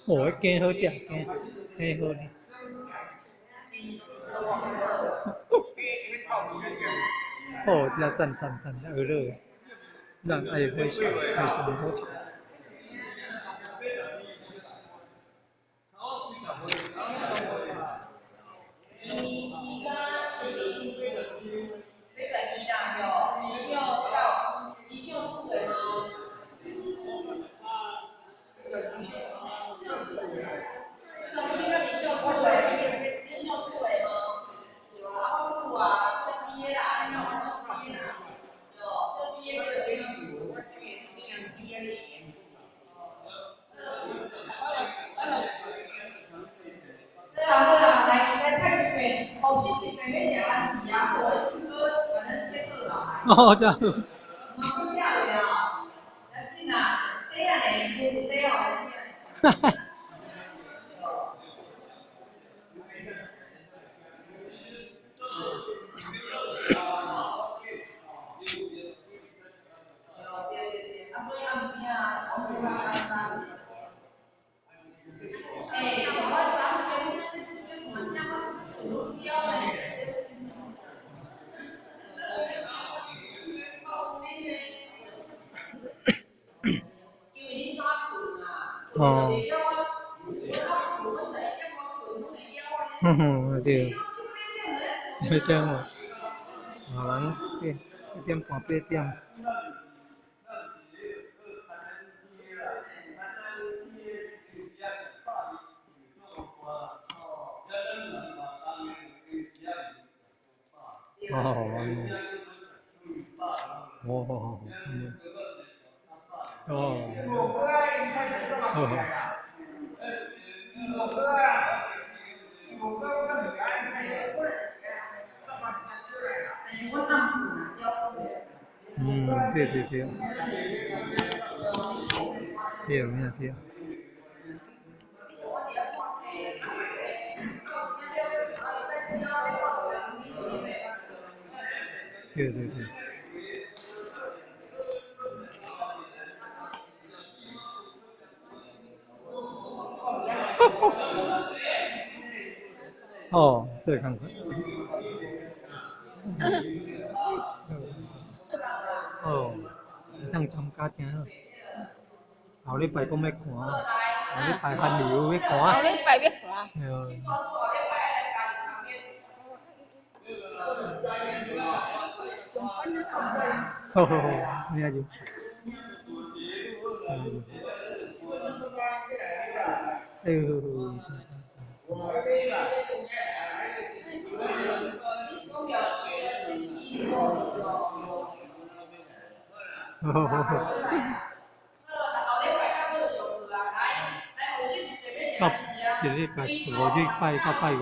哦，彼羹好食，羹羹好哩。哦，这赞赞赞，学乐，咱爱非常非常好。哦，这样。哈哈。哦。哼哼，对。八点哦，啊人7点半8点。哦，哦，嗯，哦，好好。嗯，对对对，对，有对。对对对。哦，这看看。哦，当参加真好。后礼拜阁欲寒，后礼拜寒流欲寒。后礼拜欲寒。对。好好好，你来就。嗯。哎呦。好好好。到一礼拜五日拜到拜五。